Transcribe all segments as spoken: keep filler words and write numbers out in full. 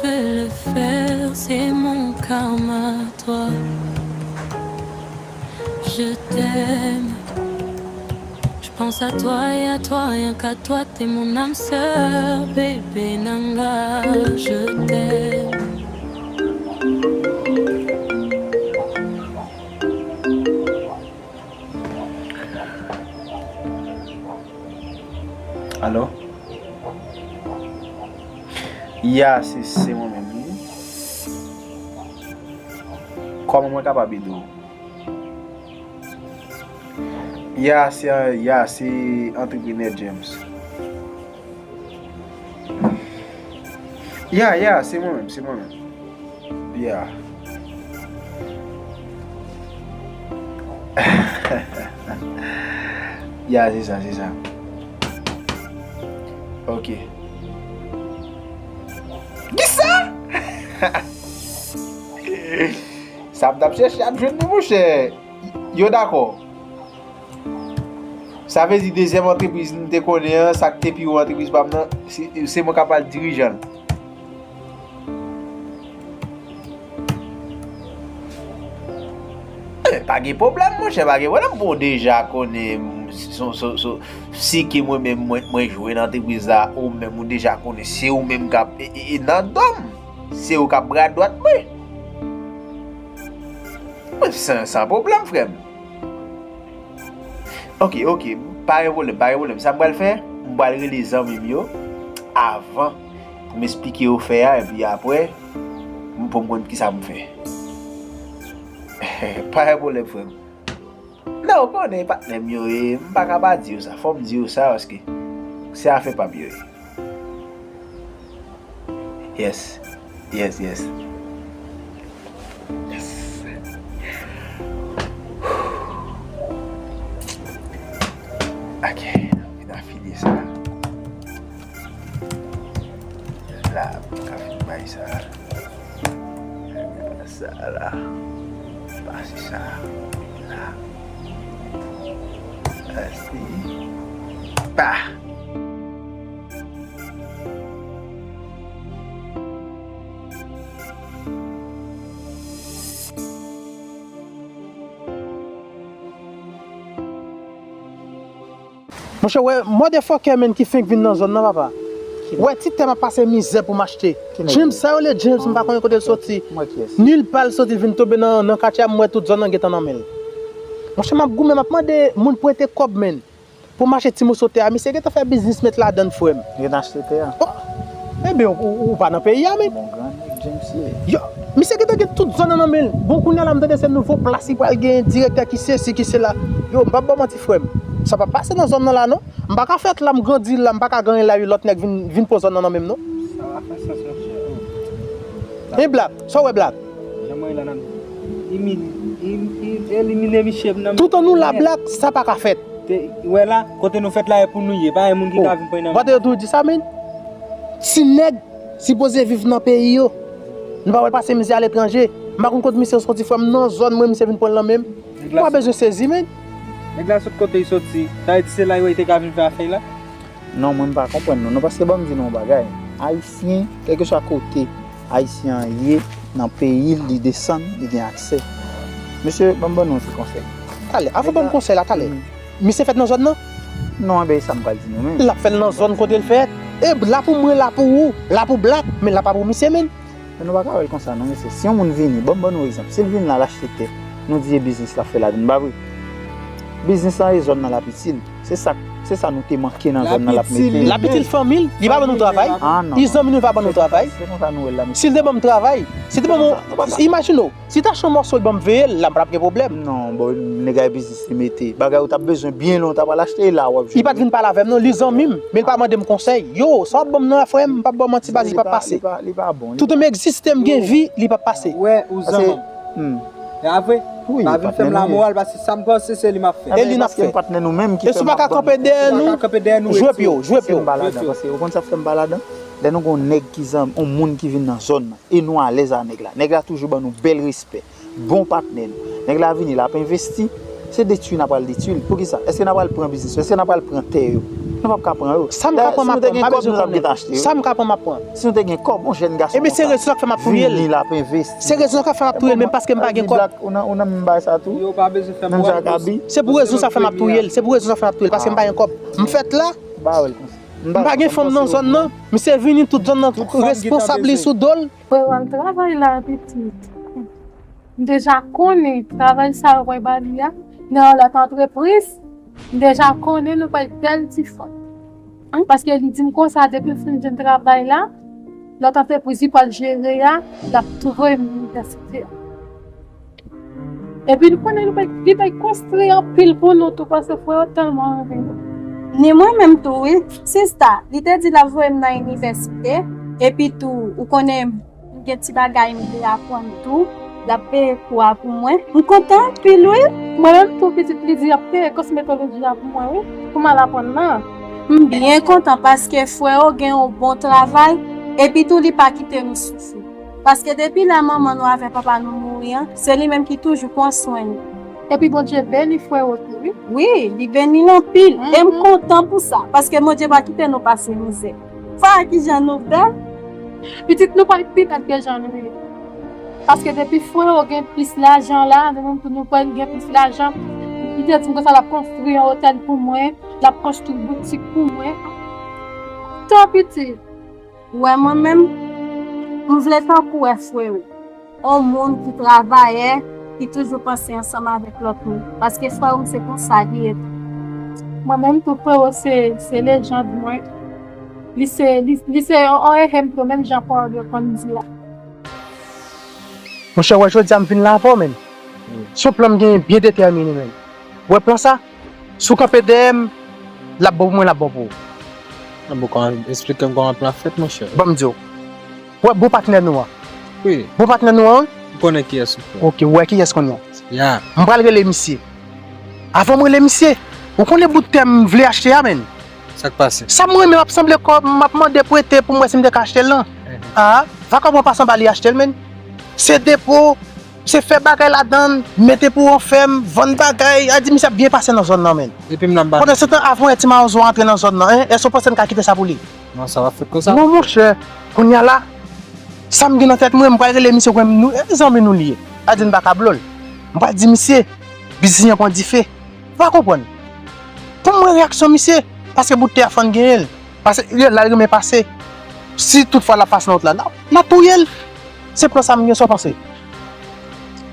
peux le faire, c'est mon karma, toi. Je t'aime. Je pense à toi et à toi, rien qu'à toi, t'es mon âme sœur, bébé Nanga, je t'aime. Alo? Ya, se, se mwen menm, wi. Kòman mwen kapab ede w? Ya, se, ya, se antreprenè James. Ya, ya, se mwen menm, se mwen menm. Ya. Ya, se sa, se sa. Ok. Kisa? Sa m t ap chèche ap jwenn li, monchè. Yo dakò. Sa vle di dezyèm antrepriz m te konnen an, sa k te pi wo antrepriz pa m nan, se, se mwen k ap pral dirijan l. Eh, pa gen pwoblèm, monchè, pa gen pwoblèm. Bon, deja konnen, si, si, si, si ke mwen menm, mwen, mwen jwe nan antrepriz la, ou menm, ou deja konnen, se ou menm k ap, e, e, e nan do m, se ou k ap bra dwat mwen. Mwen, san, san pwoblèm, frè m. Ok, ok, pa gen pwoblèm, pa gen pwoblèm. Sa m pral fè, m pral rele zanmi m yo avan pou m esplike yo fè a, epi apre, m, pou m konn kisa pou m fè. Pa gen pwoblèm, frè m. Non, ou konnen patnè m yo ye, m pa ka pa di yo sa. Fò m di yo sa, paske se afè pa m yo ye. Yes. Yes, yes. Yes. Ok, vin afilye sa. La, m ka fin bay sa. Sa la. Pase sa. La. Pase. Pa! Monchè, wè motherfucker menm ki fenk vin nan zòn nan, papa. Wè ti tè m ap pase mizè pou m achte. James, sa yo rele James, m pa konnen kote l soti. Nil pa l soti, l vin tonbe nan, nan katye a, m wè tout zòn nan gentan nan men l. Monchè, m ap goumen, m ap mande moun prete kòb, menn. Pou m achte ti moso tè a, misye gentan fè biznis met ladann, frè m. Gentan achte tè a. Bon, ebyen, ou, ou, ou pa nan peyi a, men. Bon, gran nèg James ye. Yo, misye gentan gen tout zòn nan nan men l. Bon, kounye a la, m tande se nouvo plas li pral gen, direktè ki sesi, ki sela. Yo, m p ap ba w manti, frè m. Sa p ap pase nan zòn nan la, non. M pa ka fèt la, m grandi la, m pa ka gen anyen la, yon lòt nèg vin, vin pran zòn nan nan men m, non. Sa pa fè sans, monchè. E Black, sa w wè, Black? Jan mwen ye la, n ap imil-, im-, im-, elimine misye nan men. Toutan nou la, Black, sa pa ka fèt. Te, wè la, kote nou fèt la, e pou nou ye. Pa gen moun ki ka vin pran nan men. Wè, yo toujou di sa, men. Ti nèg sipoze viv nan peyi yo. Nou pa wè l pase mizè aletranje. M pa konn kot misye soti, frè m, nan zòn mwen, misye vin pran l nan men m. Ou pa bezwen sezi, men. Nèg la sot kote li soti. Sa vle di se la yo te ka vin fè afè la? Non, mwen m pa konprann nou. Non, paske ban m di nou yon bagay. Ayisyen, kèlkeswa kote Ayisyen an ye nan peyi l, li desann, li gen aksè. Mesye, ban m ban nou yon ti konsèy. Talè, avan ban m konsèy la, talè. Misye fèt nan zòn nan? Non, enben e sa m pral di nou menm. L ap fè l nan zòn kote l fèt. E la pou mwen, la pou ou, la pou Black, men la pa pou misye, men. Men nou pa ka wè l konsa non mesye. Si yon moun vini, ban m ban nou egzanp, si l vin la l achte tè, nou di e biznis l ap fè ladann, pa vre? Biznis lan e zòn nan l ap itil. Se sa, se sa nou te manke nan zòn nan l ap mete. L ap itil fanmi l, li pa ban nou travay. Ah non. Li zanmi nou, li pa ban nou travay. Se konsa nou wè l la mesye. Si l te ban m travay, si l te ban m, imajine w, si l te achte yon mòso l ban m veye l, la m pa t ap gen pwoblèm. Non, bon, nèg a e biznis li mete. Bagay ou t ap bezwen byen lwen, ou ta pral achte, e la w ap jwenn li. Li pa t vin pale avè m non, li zanmi m, men l pa mande m konsèy. Yo, sa w ap ban m nan la frè m, m p ap ba w manti baz, li p ap pase. Toutan m egziste, m gen vi, li p ap pase. Wè ou zanmi m. A vre? Pa vin fè m lamoral, paske sa m panse se li m ap fè. E li n ap fè. E si w pa ka kanpe dèyè nou, jwe pye w, jwe pye w. Ou konn sa k fè m pa ladan? Lè nou gen yon nèg ki zanmi, yon moun ki vin nan zòn nan, e nou alèz a nèg la. Nèg la toujou ban nou bèl respè. Bon patnè nou. Nèg la vini, l ap envesti. Se detwi n ap pral detwi l. Poukisa? Èske n ap pral pran biznis yo? Èske n ap pral pran tè yo? Nou p ap ka pran yo. Sa m ka pran, m ap pran. M pa bezwen konnen. Sa m ka pran, m ap pran. Si nou te gen kòb, yon jèn gason konsa, vini, l ap envesti. Se rezon k ap fè m ap touye l. Se rezon k ap fè m ap touye l, menm paske m pa gen kòb. Ou nan menm bagay sa tou? Yo pa bezwen fè m wè. Se pou rezon sa fè m ap touye l. Se pou rezon sa fè m ap touye l, paske m pa gen kòb. M fèt la. M pa gen fanm nan zòn nan. Misye vini, tout zòn nan responsab li sou do l. Frè, al travay la, pitit. M deja konnen travay sa yo pral ba li a nan yon lòt antrepriz. M deja konnen nou pral bèl ti fòt. Paske li di m konsa, depi l fin jwenn travay la, lòt antrepriz li pral jere a, l ap tou voye m inivèsite a. Epi nou konnen li pral, li pral konstwi anpil pou nou tou, paske frè yo tèlman renmen nou. Ni mwen menm tou, wi. Sista, li te di l ap voye m nan inivèsite, epi tou, ou konnen, m gen ti bagay m vle aprann tou. L ap peye kou a pou mwen. M kontan anpil, wi. Mwen menm tou, pitit, li di l ap peye kosmetoloji a pou mwen, wi. Pou m al aprann nan. M byen kontan paske frè yo gen yon bon travay, epi tou, li pa kite nou soufri. Paske depi lè manman nou avè papa nou mouri an, se li menm ki toujou pran swen nou. Epi Bondye beni frè yo tou, wi. Wi, li beni l anpil. E m kontan pou sa, paske Bondye pa kite nou pase mizè. Sa kijan nou fè? Pitit, nou pral pi bèl ke jan nou ye. Paske depi frè yo gen plis lajan la, nou menm tou nou pral gen plis lajan. Li te di m konsa l ap konstwi yon otèl pou mwen, l ap konstwi boutik pou mwen. Tan pitit. Ou wè mwen menm, m vle tankou wè frè m. Yon moun ki travayè, ki toujou panse ansanm avèk lòt moun. Paske frè m se konsa li ye tou. Mwen menm tou frè w se, se lejand mwen. Li se, li, li se yon, yon ehèm tou menm jan frè w yo konn di a. Monchè, w wè jodi a m vin la avè w, menn. Se yon plan m genyen byen detèmine, menn. W wè plan sa? Si w kanpe dèyè m, l ap bon pou mwen, l ap bon pou ou. Bon, kòman, eksplike m kòman plan ap fèt, monchè. Ban m di w. W wè bon patnè nou an? Wi. Bon patnè nou an, wi? M konnen kiyès ou fè. Ok, w wè kiyès kounye a? Ya. M pral rele misye. Avan m rele misye, ou konnen bout tè m vle achte a, menn? Sa k pase? Sa m renmen, m ap sanble kòb, m ap mande prete pou m wè si m te ka achte l lan. Mhm. A, vakabon pase anba li achte l, menn. Se depo, se fè bagay ladan l, mete pou anfèm, vann bagay, a di misye ap byen pase nan zòn nan, menn. Epi m la m pa. Pandan se tan, avan yè ti mawozo antre nan zòn nan, en, èske w panse n ka kite sa pou li? Non, sa pa fèt konsa. Non, monchè, kounye a la, sa m gen nan tèt mwen, m pral rele misye, w wè nou, e zanmi nou li ye. A di n pa ka blo l. M pral di misye, biznis an pran dife. Ou pa konprann? Pou m wè reyaksyon misye, paske bout tè a fò n genyen l. Paske l la l renmen pase. Si tout fwa l ap pase nan wout la, n a, n a touye l. Se plan sa m gen, sa w panse?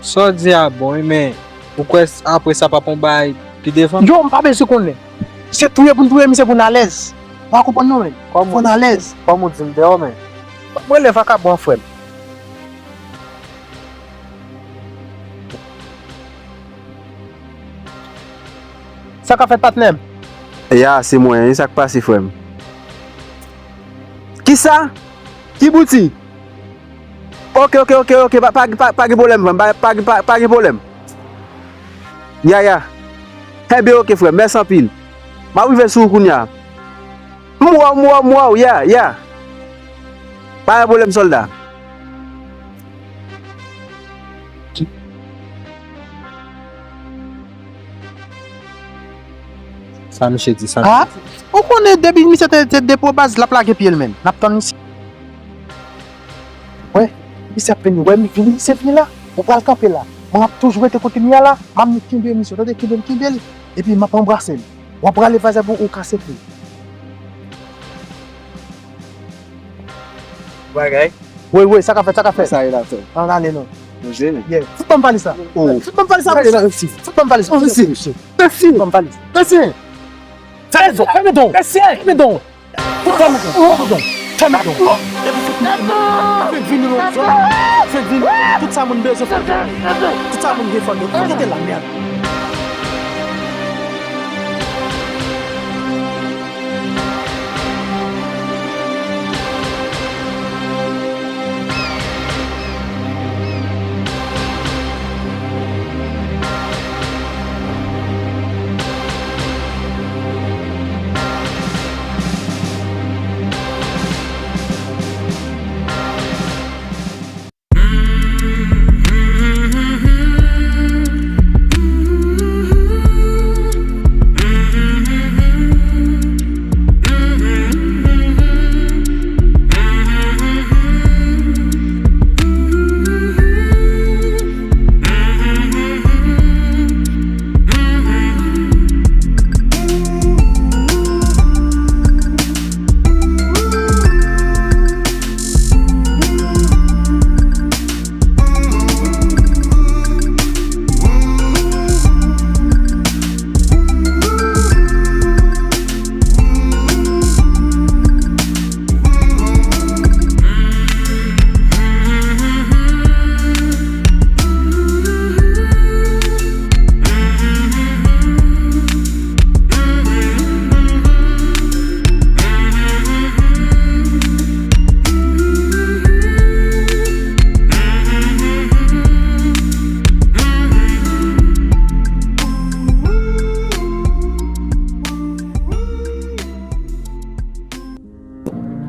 Sa w di a bon, wi, men ou kwè s-, apre sa p ap yon bagay pi devan? Yo, m pa bezwen konnen. Se touye pou n touye misye pou n alèz. Ou pa konprann non, men. Fò n alèz. Kòman w di m deyò, men? Mwen rele vakabon an, frè m. Sa k ap fèt, patnè m? Ya, se mwen wi, sa k pase, frè m? Kisa? Ki boutik? Ok, ok, ok, ok, pa, pa, pa, pa gen pwoblèm, frè m, pa, pa, pa, pa gen pwoblèm. Ya, ya. Enben, ok, frè m, mèsi anpil. M ap rive sou ou kounye a. M wè w, m wè w, m wè w, ya, ya. Pa gen pwoblèm, sòlda. Sa misye di, sa misye di. Ou konnen depi misye te, te depo baz, l ap lage pye l menm. N ap tann misye. Wè, misye ap vini. Wè, m vini, misye vini la. Ou pral kanpe la. Mwen ap toujou rete kote m ye a la. M ap kenbe misye. Tande, kenbe l, kenbe l. Epi m ap anbrase l. W ap rale vazè pou ou kase kou. Bagay. Wi, wi, sa k ap fèt, sa k ap fèt. Sa ye la, frè. Ann ale non. Nou jere. Yeah. Fout ban m valiz la. Oh. Fout ban m valiz la. Fout ban m valiz. Mèsi. Mèsi. Fout ban m valiz. Mèsi. Fèmen don, fèmen don. Mèsi. Fèmen don. Fout fèmen don. Fèmen don. Fèmen don. Fèk vini non. Fèk vini. Tout sa moun bezwen fò l gen. Tout sa moun gen fò l gen. Kite la, mèd.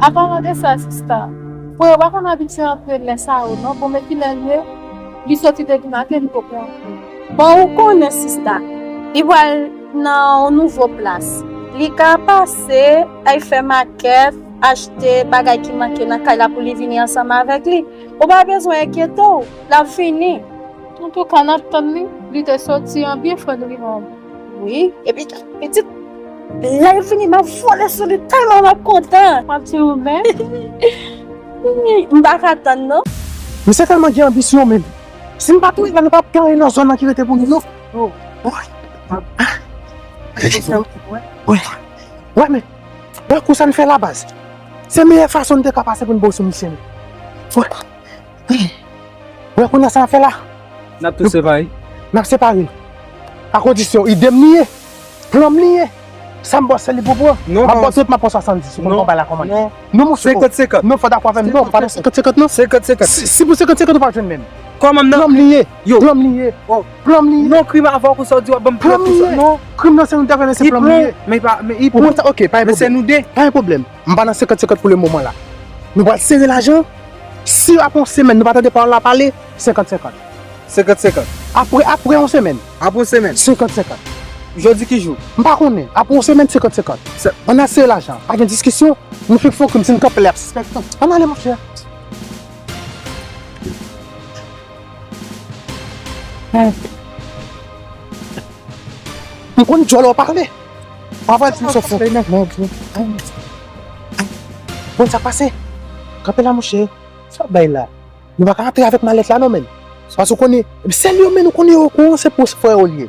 Apalan de sa, sista, frè yo pa konn abitye antre lè sa yo non. Bon, men kilè l ye? Li soti depi maten, li poko antre. Bon, ou konnen, sista, li pral nan yon nouvo plas. Li ka pase, al fè makèt, achte bagay ki manke nan kay la pou li vini ansanm avèk li. Ou pa bezwen enkyete w, l ap vini. Antouka, n ap tann li. Li te soti an byen fò li menm. Wi, epi pitit, lè l vini, m ap vole sou li tèlman m ap kontan. W ap di ou menm? M pa ka tann non. Misye tèlman gen anbisyon menm. Si n pa touye l, nou p ap gen anyen nan zòn nan ki rete pou nou non. Oh. Wi. Wi. Wi, men, wè kou sa n fè la, baz. Se meyè fason n te ka pase pou n ba w sou misye menm. Wi. Wè kounye a sa n ap fè la? N ap tou separe. N ap separe. A kondisyon, ide m li ye. Plan m li ye. Sa m ba w se li pou pran. Non, m ap ba w trant, m ap pran swasanndis. Ou konn konba la kòman li ye. Non, non. Non, monchè. Senkant senkant. Non, fò w dakò avè m. Non, pa nan senkant senkant, non. Senkant senkant. Si, si pou senkant senkant, ou p ap jwenn menm. Kòman m nan? Plan m li ye. Yo. Plan m li ye. Oh. Plan m li ye. Non, krim avè w konsa w di w ap ban m plan pou sa. Plan m li ye. Non. Krim nan se nou te fè, men se plan m li ye. Men pa, men i pran. Ou konn sa, ok, pa gen pwoblèm. Men se nou de. Pa gen pwoblèm. M pa nan senkant senkant pou le moman la. Nou pral sere lajan. Si apre yon semèn nou pa tande pawòl la pale, senkant senkant. Senkant senkant. Apre, apre yon semèn. Apre yon semèn. Senkant senkant. Jodi ki jou? M pa konnen. Apre yon semèn, senkant senkant. Ann al sere lajan. Pa gen diskisyon. Nou fin fè yon krim, si n kanpe la, y ap sispèk nou. Ann ale, monchè. M konn djòl w pale. Pa vwal di m sa w fè. Bon, sa pase. Kanpe la, monchè. Sa w bay la? Nou pa ka antre avèk malèt la non, menn. Paske w konnen, sèl yo menn ou konnen yo okouran se pou frè yo l ye.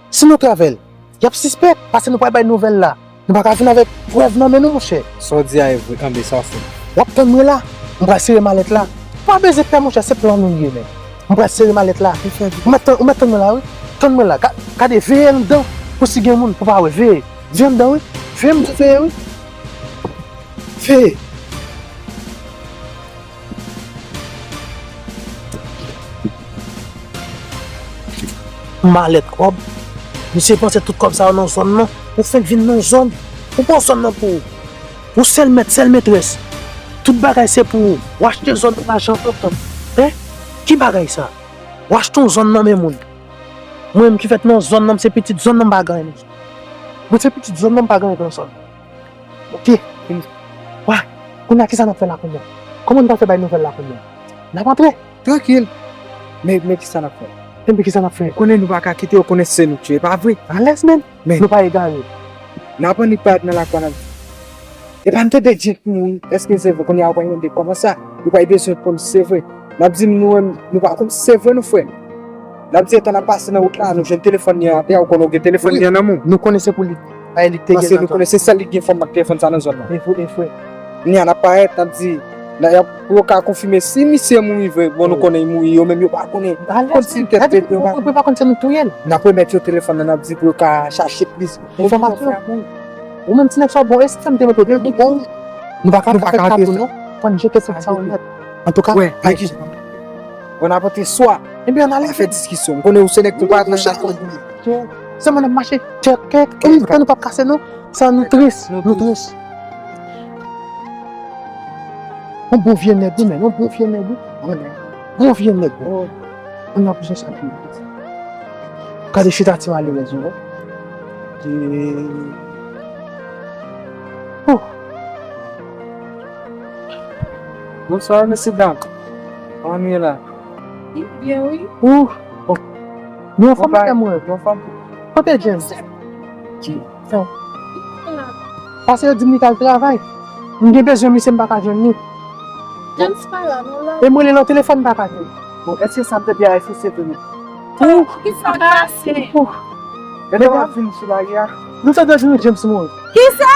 Si nou antre avè l, y ap sispèk, paske nou pral bay nouvèl la. Nou pa ka vin avèk prèv nan men nou, monchè. Sa w di a e vre, tanbe sa w fè. W ap tann mwen la, m pral sere malèt la. Ou pa bezwen pè, monchè, se plan nou l ye, menn. M pral sere malèt la. Ou mèt tann, ou mèt tann mwen la, wi. Tann mwen la. Ga-, gade, veye anndan pou si gen moun, pou pa wè. Veye. Veye anndan, wi. Veye, m di veye, wi. Veye. Malèt kòb. Misye panse tout kòb sa yo nan zòn nan. Ou fenk vin nan zòn. Ou pran zòn nan pou ou. Ou sèl mèt, sèl metrès. Tout bagay se pou ou. Ou achte zòn nan lajan kontan. Hein? Ki bagay sa? Ou achte yon zòn nan men moun. Mwen menm ki fèt nan zòn nan, m se pitit zòn nan, m pa gen anyen nan zòn. Mwen se pitit zòn nan, m pa gen anyen nan zòn. Ok. Wa, kounye a kisa n ap fè la kounye a? Kòman n pral fè bay nouvèl la kounye a? N ap antre. Trankil. Men, men kisa n ap fè? Enben kisa n ap fè? Ou konnen nou pa ka kite yo konnen se nou ki e, pa vre? Alèz, menn. Men. Nou pa egare. N ap annik parèt nan lakou a, n ap di, epa n tande James mouri, èske se vre? Kounye a yo pral mande kòman sa? Yo pral bezwen konn se vre. N ap di nou menm, nou pa konn se vre non, frè. N ap di etan n ap pase nan wout la, nou jwenn telefòn li an atè a, ou konnen w gen telefòn li an nan men w. Nou konnen se pou li. Paske nou konnen se sèl li ki gen fòm ak telefòn sa nan zòn nan. E vre, e vre. Kounye a n ap parèt, n ap di, n ap, y ap, pou yo ka konfime si misye mouri vre, bon, nou konnen li mouri, yo menm yo pa konnen. Alèz, kòmsi tèt pete, yo pa konn se nou touye l. N ap remèt yo telefòn nan, n ap di pou yo ka chache plis enfòmasyon. Ou menm ti nèg sa w bon, e si sa m te mete w te bon, nou pa ka fè sa tou non. Fò n jete tout sa w nèt. Antouka, wè, pa ki. Bon, n ap antre swa. Ebyen, ann ale fè diskisyon. M konnen ou se nèg konpa nan chak kwen. Sèlman n ap mache. Kèk, kèk, kèk, kèk, nou p ap kase non. Sa nou tris, nou tris. Yon bon vye nèg wi, men, yon bon vye nèg wi. Bon vye nèg wi. Mwen nan prizon sa pi. Gade chita ti malerèz yo. Oh. Bonswa mesye dam. Kòman nou ye la? Byen wi. Ou. Nou anfòm, frè mwen? Nou anfòm. Kote James? Pase yo di m li t al travay. M gen bezwen misye, m pa ka jwenn li. James pa la non la. E m rele l nan telefòn, m pa ka jwenn. Bon, èske sa m te di a, èske se vre menm? Kisa k pase? Gade w ap vin sou lari a. Nou tande di nou James mouri. Kisa?